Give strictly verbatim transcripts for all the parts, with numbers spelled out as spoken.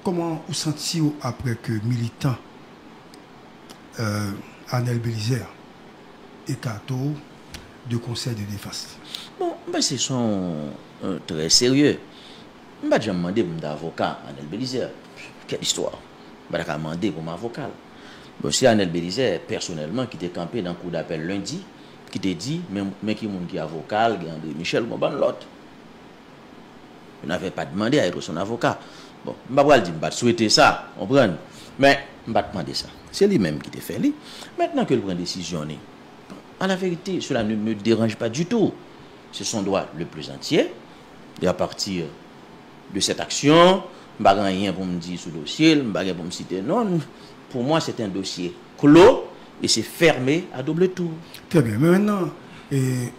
Kòman ou santi w apre ke militan, euh, Arnel Belizaire ekate w de konsèy de defans li? Bon, m panse se yon, euh, trè serye. M pa t janm mande pou m ta avoka Arnel Belizaire. Quelle histoire? M pa ta ka mande pou m avoka l. Bon, se Arnel Belizaire, pèsonèlman, ki te kanpe nan kou dapèl lendi, ki te di, men, men ki moun ki avoka l, gen André Michel, gen yon bann lòt. Je n'avais pas demandé à être son avocat. Bon, m pa pral di m pa t swete sa, konprann. Men, m pa t mande sa. Se li menm ki te fè li. Mentnan ke l pran desizyon li, à la vérité, cela ne me dérange pas du tout. C'est son droit le plus entier. Et à partir de cette action, m pa gen anyen pou m di sou dosye l, m pa gen pou m site non l. Pour moi, c'est un dossier clos et c'est fermé à double tour. Très bien. Mais maintenant, et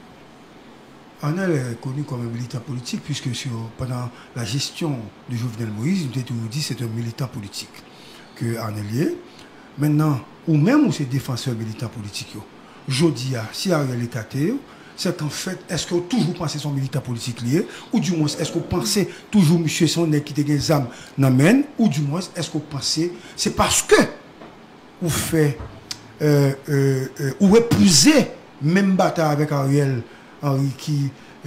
Arnel est connu comme un militant politique, puisque sur, pendant la gestion de Jovenel Moïse, nou te toujou di se te yon militan politik ke Arnel ye. Mentnan, ou menm, ou se defansè militan politik yo. Jodi a, si Ariel ekate yo, se ke anfèt, èske ou toujou panse se yon militan politik li ye? Ou dimwens, èske ou panse toujou misye se yon nèg ki te gen zam nan men l? Ou dimwens, èske ou panse se paske ou fè, euh, euh, euh, ou epouze menm batay avèk Ariel Henry ki,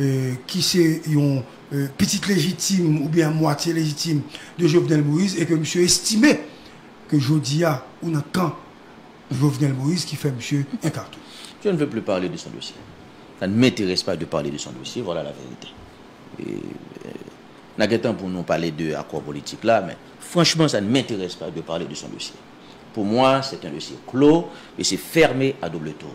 euh, ki se yon, euh, pitit lejitim oubyen mwatye lejitim de Jovenel Moïse e ke misye estime ke jodi a ou nan kan Jovenel Moïse ki fè misye ekate w? Je ne veux plus parler de son dossier. Ça ne m'intéresse pas de parler de son dossier, voilà la vérité. Et, euh, n a gentan pou nou pale de akò politik la, men franchement, ça ne m'intéresse pas de parler de son dossier. Pour moi, c'est un dossier clos et c'est fermé à double tour.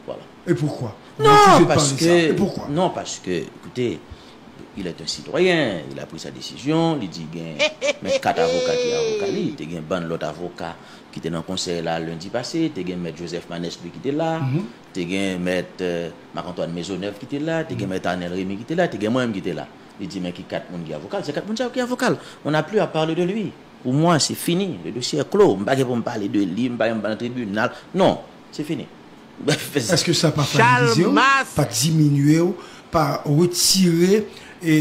Voilà. Et pourquoi? Non, parce que, non, parce que, écoutez, il est un citoyen, il a pris sa décision, li di gen men kat avoka ki avoka li, te gen bann lòt avoka ki te nan konsèy la lendi pase, te gen mèt Joseph Manès Louis ki te la, te gen mèt, euh, Marc-Antoine Maisonneuve ki te la, te gen mèt Arnel Rémy ki te la, te gen mwen menm ki te la. Li di men ki kat moun ki avoka l, se kat moun sa yo ki avoka l. On n'a plus à parler de lui. Pour moi, c'est fini. Le dossier est clos. M pa gen pou m pale de li, m pa gen pou m pale nan tribinal. Non, c'est fini. Èske sa pa frajize w, pa diminye w, pa retire, e,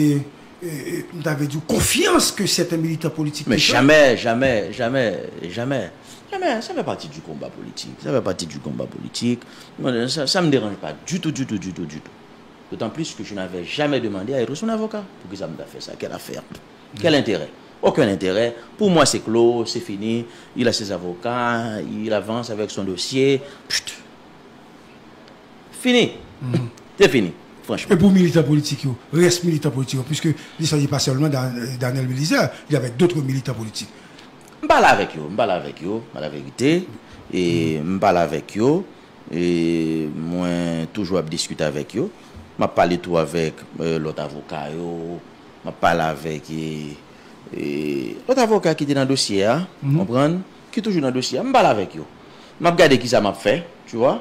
e, e, m ta vle di w, konfyans ke sèten militan politik te fè? Mais jamais, jamais, jamais, jamais. Jamais, ça fait partie du combat politique. Ça fait partie du combat politique. Moi, ça, ça me dérange pas du tout, du tout, du tout, du tout. D'autant plus que je n'avais jamais demandé à être son avocat. Poukisa m ta fè sa? Quelle affaire? Quel intérêt? Aucun intérêt. Pour moi, c'est clos, c'est fini. Il a ses avocats, il avance avec son dossier. Pchit. Fini. C'est fini, franchement. E pou militan politik yo, rès militan politik yo, puisque il ne s'agit pas seulement d'Arnel Belizaire, il y avait d'autres militants politiques. M pale avèk yo, m pale avèk yo, a la verite. E m pale avèk yo. E mwen toujou ap diskite avèk yo. M ap pale tou avèk, euh, lòt avoka yo. M ap pale avèk, e, e, lòt avoka ki te nan dosye a, konprann, ki toujou nan dosye a. M pale avèk yo. M ap gade kisa m ap fè, tu vois.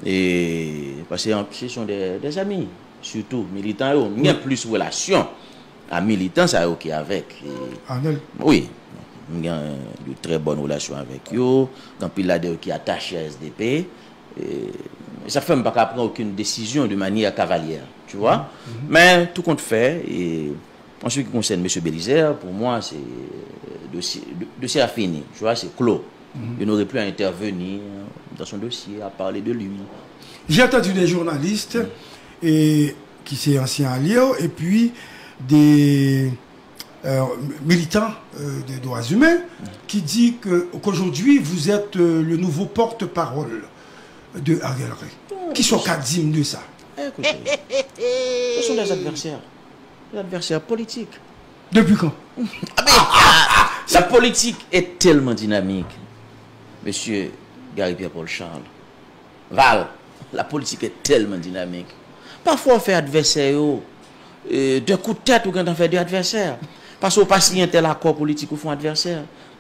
E, paske se sont des, des amis, surtout militan yo. M gen plis relasyon a militan sa yo ki avèk, e, Arnel. Wi. M gen de très bonnes relations avec yo. Gen anpil ladan yo ki atache a S D P. E, e sa fè m pa ka pran okenn desizyon de manière cavalière, tu vois. Men, tout compte fait, e, en ce qui concerne Monsieur Belizaire, pour moi, c'est, euh, dossier, do-, dossier a fini, tu vois, c'est clos. Je n'aurai plus à intervenir dans son dossier, à parler de lui. J'ai entendu des journalistes, et, ki se ansyen alye w, epi de, euh, militan, euh, de dwa imen ki di ke, qu'aujourd'hui, vous êtes, euh, le nouveau porte-parole de Ariel Henry. Kisa w ka di m de sa? Écoutez, ce sont des adversaires. Des adversaires politiques. Depuis quand? La politique est tellement dynamique, Monsieur Gary Pierre-Paul Charles. Val, la politique est tellement dynamique. Pafwa w fè advèsè yo, euh, de kou de tèt ou gentan fè de advèsè. Paske w pa siyen tèl akò politik ou fè yon advèsè.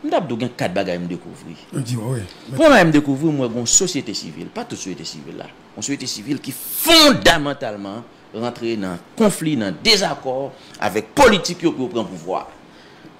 M t ap di w gen kat bagay m dekouvri. Premye bagay m dekouvri, m wè gen yon sosyete sivil, pa tout sosyete sivil la, yon sosyete sivil ki fondamantalman rantre nan konfli, nan dezakò avèk politik yo pou yo pran pouvwa.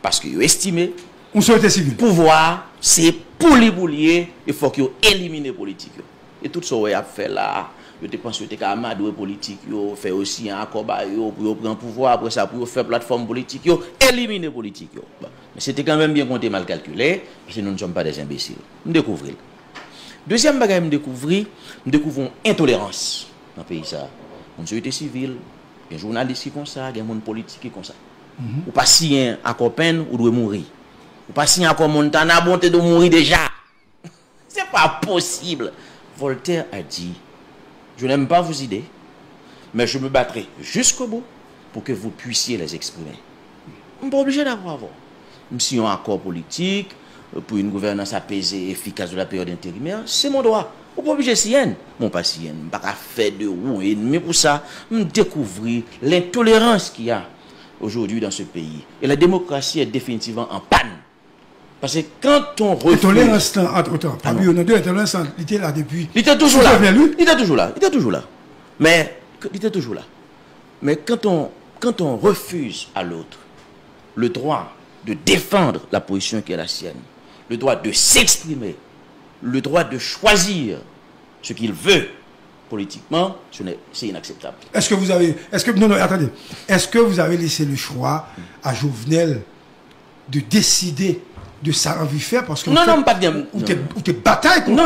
Paske yo estime yon sosyete sivil, pouvwa a se pou li pou li ye, e fòk yo elimine politik yo. E tout sa w wè y ap fè la, Yo te panse yo te ka amadwe politik yo, fè yo siyen akò ba yo pou yo pran pouvwa, apre sa pou yo fè platfòm politik yo, elimine politik yo. Bon, men se te kanmenm byen konte, mal kalkile, paske nous ne sommes pas des imbéciles. M dekouvri l. Dezyèm bagay m dekouvri, m dekouvri yon entolerans nan peyi sa a. Moun sosyete sivil, gen jounalis ki konsa, gen moun politik ki konsa. Ou pa siyen akò Penn, ou dwe mouri. Ou pa siyen akò Montana, bon, te dwe mouri deja. C'est pas possible. Voltaire a dit, je n'aime pas vos idées, mais je me battrai jusqu'au bout pour que vous puissiez les exprimer. M pa oblije dakò avè w. M siyen yon akò politik pour une gouvernance apaisée et efficace de la période intérimaire, c'est mon droit. Ou pa oblije siyen l. Mwen pa siyen l. M pa ka fè de ou yon enmi pou sa. M dekouvri l'intolerance qu'il y a aujourd'hui dans ce pays. Et la démocratie est définitivement en panne. Paske quand on refuse... Entolerans lan ant, otan, pa bliye nan de entolerans lan, li te la depi... Li te toujou la. Li te toujou la. Li te toujou la. Men, li te toujou la. Mais quand on, quand on refuse à l'autre le droit de défendre la position qui est la sienne, le droit de s'exprimer, le droit de choisir ce qu'il veut politiquement, ce n'est, c'est inacceptable. Est-ce que vous avez, est-ce que, non, non, attendez. Est-ce que vous avez laissé le choix à Jovenel de décider de sa l anvi fè, paske... Non, non, m pa t gen... Ou te, ou te batay kont,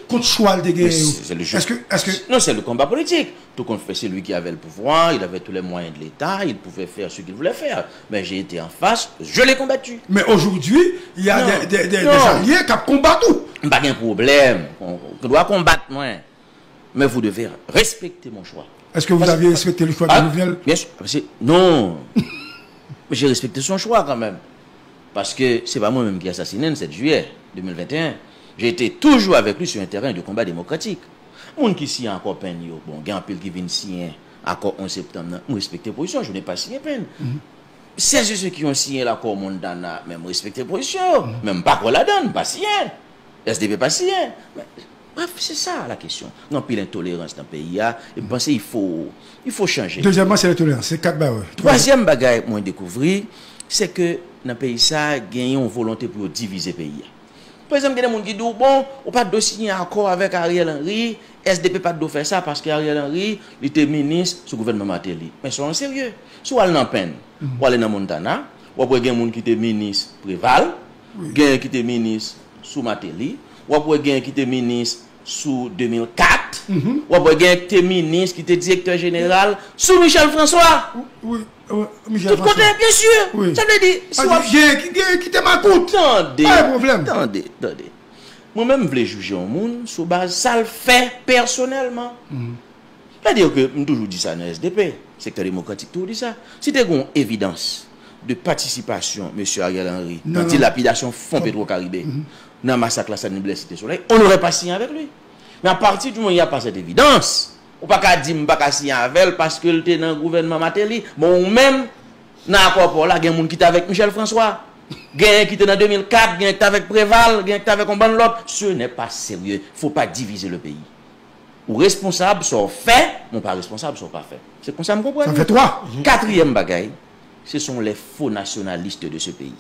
kont chwa l te genyen yo. Est-ce que, est-ce que... Non, c'est le combat politique. Tout compte fait, c'est lui qui avait le pouvoir, il avait tous les moyens de l'État, il pouvait faire ce qu'il voulait faire. Mais j'ai été en face, je l'ai combattu. Mais aujourd'hui, il y a des, des, des, des alliés qui combattent tout. M pa gen pwoblèm. Ou dwe konbat mwen. Mais vous devez respecter mon choix. Est-ce que vous aviez respecté le choix de Jovenel? Bien sûr. Paske, non. J'ai respecté son choix quand même. Paske se pa mwen menm ki asasinen l sèt jiyè de mil venteyen. J'ai été toujours avec lui sur un terrain de combat démocratique. Moun ki siyen akò Penn yo, bon, gen anpil ki vin siyen akò onz septanm nan, m respekte pozisyon, je n'ai pas signé Penn. Celles et ceux qui ont signé l'accord Montana, men m respekte pozisyon yo, men m pa kwè ladan l, m pa siyen. S D P pa siyen. Men, bref, c'est ça la question. Gen anpil entolerans nan peyi a, e m panse il faut, il faut changer. Dezyèmman, se entolerans, se kat bagay. Twazyèm bagay mwen dekouvri, se ke nan peyi sa, gen yon volonte pou yo divize peyi a. Pa egzanp, gen de moun ki di w, bon, ou pa t dwe siyen akò avèk Ariel Henry, S D P pa t dwe fè sa paske Ariel Henry, li te minis sou gouvènman Martelly. Men soyons sérieux. Si w al nan Penn, w ale nan Montana, w ap wè gen moun ki te minis Preval, gen ki te minis sou Martelly, w ap wè gen ki te minis sou de mil kat, w ap wè gen ki te minis, ki te direktè jeneral sou Michel François. Wi, wi, Michel François. Tout kote, byen si. Sa vle di, si w ap... Gen, gen ki te makout. Tande, tande, tande. Mwen menm, m vle jije yon moun sou baz sa l fè pèsonèlman. Sètadi ke m toujou di sa nan S D P, sektè demokratik toujou di sa. Si te gen yon evidans de patisipasyon mesye Ariel Henry nan dilapidasyon fon Petro Caribe nan masak Lasalinyè, Site Solèy, on n'aurait pas signé avec lui. Men apati di moman il y a pas cette évidence, ou pa ka di m pa ka siyen avè l paske l te nan gouvènman Martelly. Bon, ou menm, nan akò pa w la, gen moun ki te avèk Michel François. Genyen ki te nan de mil kat, genyen ki te avèk Preval, genyen ki te avèk yon bann lòt. Ce n'est pas sérieux. Faut pas diviser le pays. Ou responsab sa w fè, men w pa responsab sa w pa fè. Se konsa m konprann li. Sa fè twa. Katriyèm bagay, ce sont les faux nationalistes de ce pays.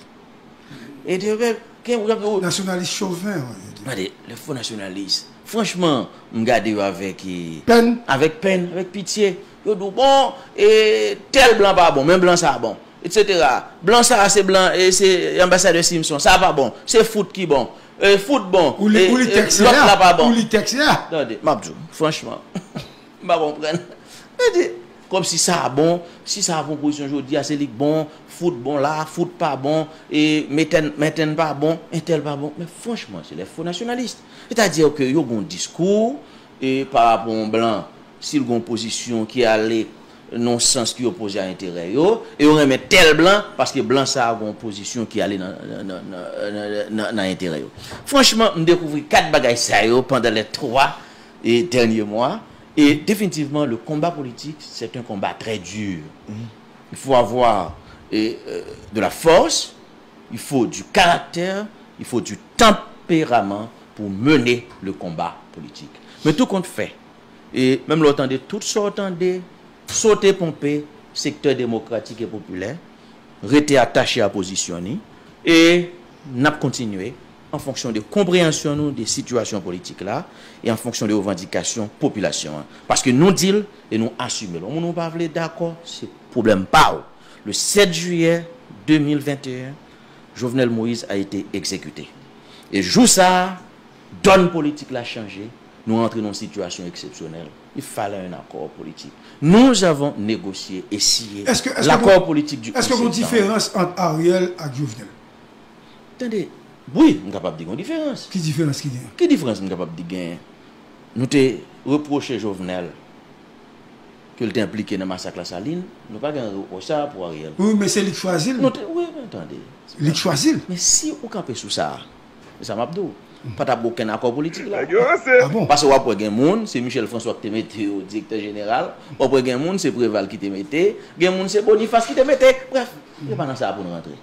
E de, ke, ke, nasyonalis choven, wi. Gade, les faux nationalistes. Franchman, m gade yo avèk, eh, Pèn. Avèk pèn, avèk pitye. Yo di w, bon, eh, tèl blan pa bon, men blan sa bon, etsetera. Blan sa se blan, eh, se anbasadè Simpson, sa pa bon. Se fout ki bon. Eh, fout bon. Ou li, eh, ou li eh, tèks lòt la, la pa bon. Ou li tèks la. Tande, m ap di w, franchman, m pa konprann. Sa vle di, kòmsi sa bon, si sa pran pozisyon jodi a, se li k bon, fout bon la, fout pa bon, e meten, meten pa bon, entèl pa bon. Men franchman, se les faux nationalistes. Sètadi ke yo gen yon diskou, e pa rapò yon blan, si l gen yon pozisyon ki ale nan yon sans ki opoze a enterè yo, e yo renmen tèl blan, paske blan sa a gen yon pozisyon ki ale nan, nan, nan, nan, nan, nan enterè yo. Franchman, m dekouvri kat bagay sa yo pandan les trois, eh, derniers mois. Et définitivement, le combat politique, c'est un combat très dur. Il faut avoir, eh, euh, de la force, il faut du caractère, il faut du tempérament pour mener le combat politique. Men tou kont fè, e menm lè w tande tout sa w tande, sote ponpe sektè demokratik e popilè, rete atache a pozisyon ni, e n ap kontinye an fonksyon de konpreyansyon nou de sitiyasyon politik la e an fonksyon de revandikasyon popilasyon an. Paske nou di l e nou asime l. Yon moun ou pa vle dakò, se pwoblèm pa w. Le sept juillet deux mille vingt et un, Jovenel Moïse a été exécuté. E jou sa a, dòn politik la chanje, nou rantre nan yon sitiyasyon eksepsyonèl. Il fallait un accord politique. Nous avons négocié et signé l'accord politique du onze septembre. Èske gen diferans ant Ariel ak Jovenel? Tande, wi, m kapab di gen yon diferans. Ki diferans ki genyen? Ki diferans m kapab di genyen? Nou te repwoche Jovenel ke l te enplike nan masak Lasalin, nou pa gen repwòch sa a pou Ariel. Wi, men se li k chwazi l. Nou te, wi, men tande. Li k chwazi l. Men si ou kanpe sou sa, e sa m ap di w, pa t ap gen okenn akò politik la. Nèg yo ranse. Ah bon? Paske w ap wè gen moun, se Michel François ki te mete yo direktè jeneral, w ap wè gen moun, se Préval ki te mete, gen moun, se Boniface ki te mete. Brèf, se pa nan sa a pou n rantre.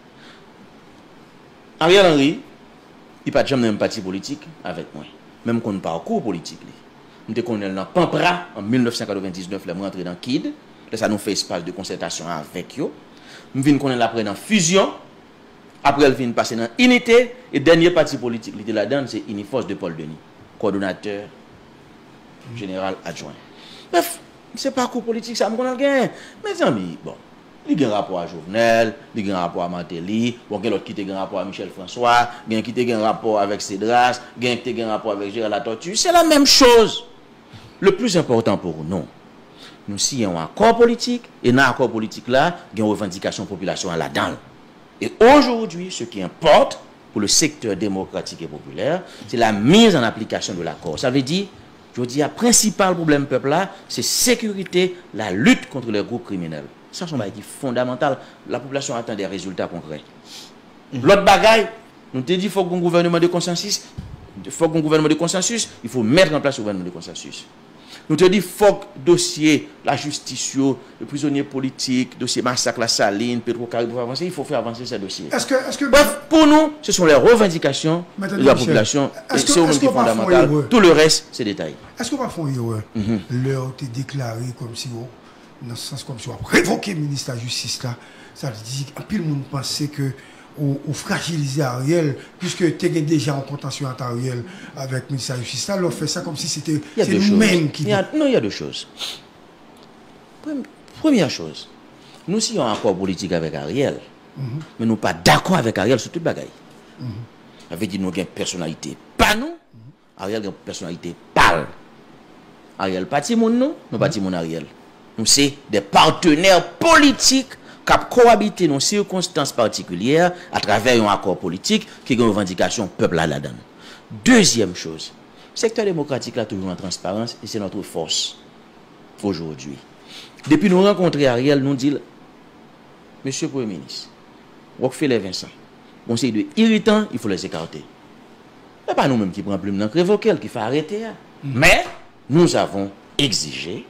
Ariel Henry, li pa t janm nan menm pati politik avèk mwen. Men m konn pakou politik li. M te konnen l nan Panpra an mil nèf san katrevendiznèf lè m rantre nan kid. Lè sa nou fè espas de konsètasyon avèk yo. M vin konnen l aprè nan Fusion. Aprè l vin pase nan Inite. E dènye pati politik li te ladan l se Inifòs de Paul Denis, kowòdonatè jeneral adjwen. Brèf, se pakou politik sa m konn al genyen. Mezanmi, bon, li gen rapò a Jovenel, li gen rapò a Martelly, bon, gen lòt ki te gen rapò a Michel François, gen ki te gen rapò avèk Cédras, gen ki te gen rapò avèk Gérard Latortue. Se la menm choz. Le plus important pour nous, nou siyen yon akò politik, e nan akò politik la, gen revandikasyon popilasyon an ladan l. Et aujourd'hui, ce qui importe pour le secteur démocratique et populaire, c'est la mise en application de l'accord. Sa vle di, jodi a, prensipal pwoblèm pèp la, se sekirite, la lutte contre les groupes criminels. Sa se yon bagay ki fondamantal. La popilasyon atann de rezilta konkrè. Lòt bagay, nou te di fòk gon gouvènman de konsansis, fòk gon gouvènman de konsansis, il faut mettre en place un gouvernement de consensus. Nou te di fòk dosye lajistis yo, prizonye politik, dosye masak Lasalin, Petro Caribe, fò avanse, il faut faire avancer ces dossiers. Èske, èske Bref, pour nous, ce sont les revendications de la population, et c'est eux-mêmes qui sont fondamentales. Tout le reste, c'est détail. Èske w pa fè yon erè lè w te deklare kòmsi w, nan sans kòmsi w ap revoke minis lajistis la? Sa vle di, anpil moun panse ke ou, ou frajilize Ariel, piske te gen deja yon kontansyon ant Ariel avèk minis lajistis la. Lè w fè sa kòmsi se te, se nou menm ki. Il y a, non, il y a deux choses. Premyè choz, nou siyen yon akò politik avèk Ariel, men nou pa dakò avèk Ariel sou tout bagay. Sa vle di nou gen pèsonalite pa nou, Ariel gen pèsonalite pa l. Ariel pa timoun nou, nou pa timoun Ariel. Nou se de patenè politik k ap kowabite nan yon sikonstans patikilyè atravè yon akò politik ki gen revandikasyon pèp la ladan l. Dezyèm choz, sektè demokratik la toujou nan transparans e se notre force aujourd'hui. Depi nou rankontre Ariel, nou di l, Mesye Premye Minis, Rockfeller Vincent, gon seri de iritan, il faut les écarter. Se pa nou menm ki pran plim nan k revoke l, ki fè arete a. Men, nous avons exigé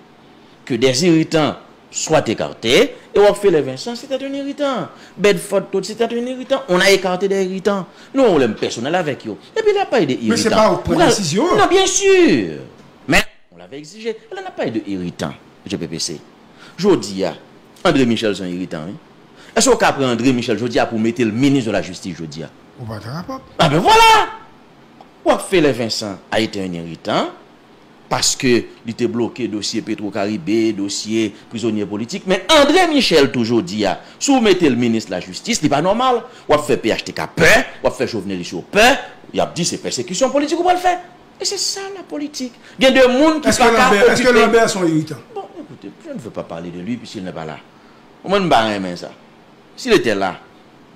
que des irritants soient écartés, et Rockfeller Vincent, c'était un irritant. Bedford Todd, c'était un irritant. On a écarté des irritants. Nou gen pwoblèm pèsonèl avèk yo. Epi lè ap pale de iritan. Men se pa ou k pran desizyon an. Non, byen si. Men, on l'avait exigé. Lè n ap pale de iritan, G P P C. Jodi a, André Michel se yon iritan, wi. Èske w ka pran André Michel jodi a pou w mete l minis de la jistis jodi a? Ou pa ta kapab. Ah ben voilà! Rockfeller Vincent a été un irritant paske li te bloke dosye Petro Caribe, dosye prizonye politik. Men André Michel tou jodi a, si w mete l minis lajistis, li pa nòmal. W ap fè P H T K pè, w ap fè Jovenelis yo pè, y ap di se pèsekisyon politik ou pral fè. E se sa la politik. Gen de moun ki pa ka okipe. Èske Lambert se yon iritan? Bon, écoutez, je ne veux pas parler de lui puisqu'il n'est pas là. Mwen, m pa renmen sa. Si l te la,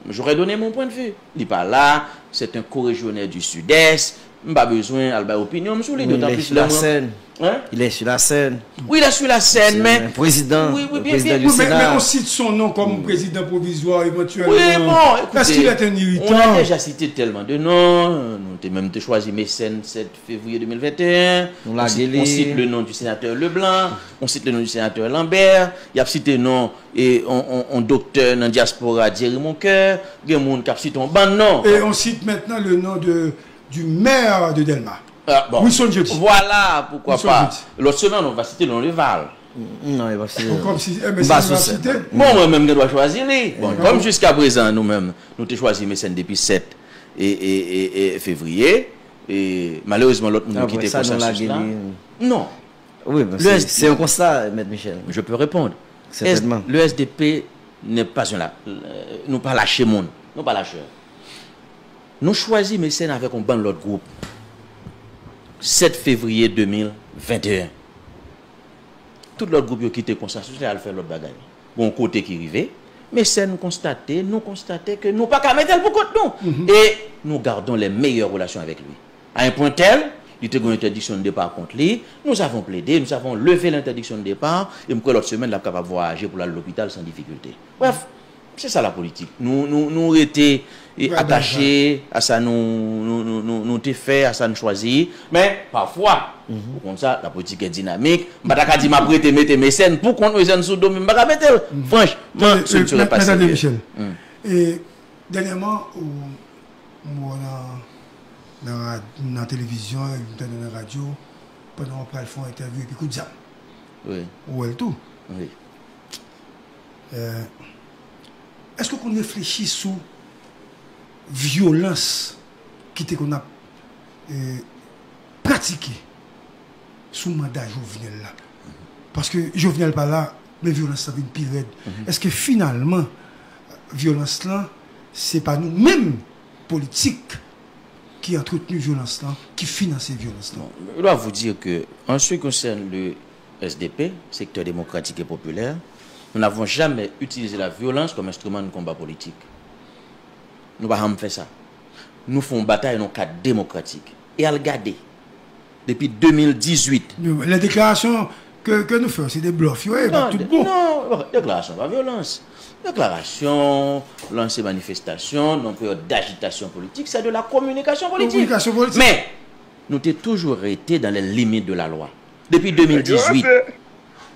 j'aurais donné mon point de vue. Li pa la, c'est un co-régionnaire du Sud-Est. M pa bezwen al bay opinyon m sou li, dotan plis lè mwen. Hein? Il est sur la scène. Oui, il est sur la scène, men. Prezidan, wi, wi, byen, prezidan byen. Wi, men, men on cite son nom comme président provisoire éventuellement. Wi, bon, écoutez, on a déjà cité tellement de noms. Nou te menm te chwazi Mécène sèt fevriye de mil venteyen. Nou lage li. On cite le nom du sénateur Leblanc, on cite le nom du sénateur Lambert, y ap site non e on, on, on doktè nan dyaspora, Jerry Moncoeur, gen moun k ap site on bann non. Et on cite maintenant le nom de, du maire de Dèlma. Ah, bon. Wilson Jeudi. Voilà, pourquoi pas. Wilson Jeudi. Lòt semèn, on va citer le nom de Val. Non, e pa site. Kòmsi, eh, men se nou ap site. Bon, mwen menm gen dwa chwazi li. Bon, kòm jiskaprezan nou menm, nou te chwazi Mécène depi sèt e, e, e, e fevriye. E malerezman, lòt moun yo kite konsansis la. Non. Wi, men se yon konsta, Mèt Michel. Je peux répondre. Sètènman. Le S D P n'est pas un la, nou pa lache moun. Nou pa lachè. Nou chwazi Mecène avèk yon bann lòt gwoup. Sèt fevriye de mil venteyen. Tout lòt gwoup yo kite konsansis la al fè lòt bagay. Gon kote ki rive, Mecène konstate, nou konstate ke nou pa ka mete l pou kont nou. E nous gardons les meilleures relations avec lui. À un point tel, li te gen yon interdiction de départ kont li. Nous avons plaidé, nous avons levé l'interdiction de départ. E m kwè lòt semèn, l ap kapab vwayaje pou l al lopital san difikilte. Bref, se sa la politik. Nou, nou, nou rete atache a sa nou, nou, nou, nou, nou te fè, a sa nou chwazi. Men, pafwa, ou konn sa, la politik est dynamique. M pa ta ka di m ap rete mete Mecène pou kont Mecène sou do m, m pa ka mete l. Franchman, ce ne serait pas sérieux. Michel, e, dènyèman, ou, m wè w nan, nan, rad- nan televizyon, m tande nan radyo, pandan w pral fè yon entèvyou epi kout zam. Wi, Ou wè l tou. wi. Èske w konn reflechi sou vyolans ki te konn ap e, pratike sou manda Jovenel la? Paske Jovenel pa la, men vyolans lan vin pi rèd. Èske finalman, vyolans lan, se pa nou menm politik ki antretni vyolans lan, ki finanse vyolans lan? Je dois vous dire que, en ce qui concerne le S D P, Secteur Démocratique et Populaire, nous n'avons jamais utilisé la violence comme instrument de combat politique. Nou pa janm fè sa. Nou fè yon batay nan kad demokratik. E al gade, depi de mil dizuit, Les déclarations que, que nous faisons, c'est des bluffs, yo, e pa tout bon. Non, deklarasyon pa vyolans. Deklarasyon, lanse manifestasyon, nan peryòd d'agitation politique, c'est de la communication politique. Communication politique. Men, nou te toujou rete dans les limites de la loi. Depi de mil dizuit,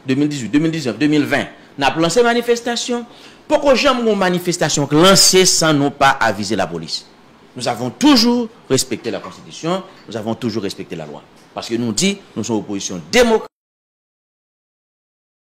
de mil dizuit, de mil diznèf, de mil ven, n ap lanse manifestasyon. Poko janm gon manifestasyon k lanse san nou pa avize lapolis. Nous avons toujours respecté la Constitution, nous avons toujours respecté la loi. Paske nou di, nou se yon opozisyon demokratik.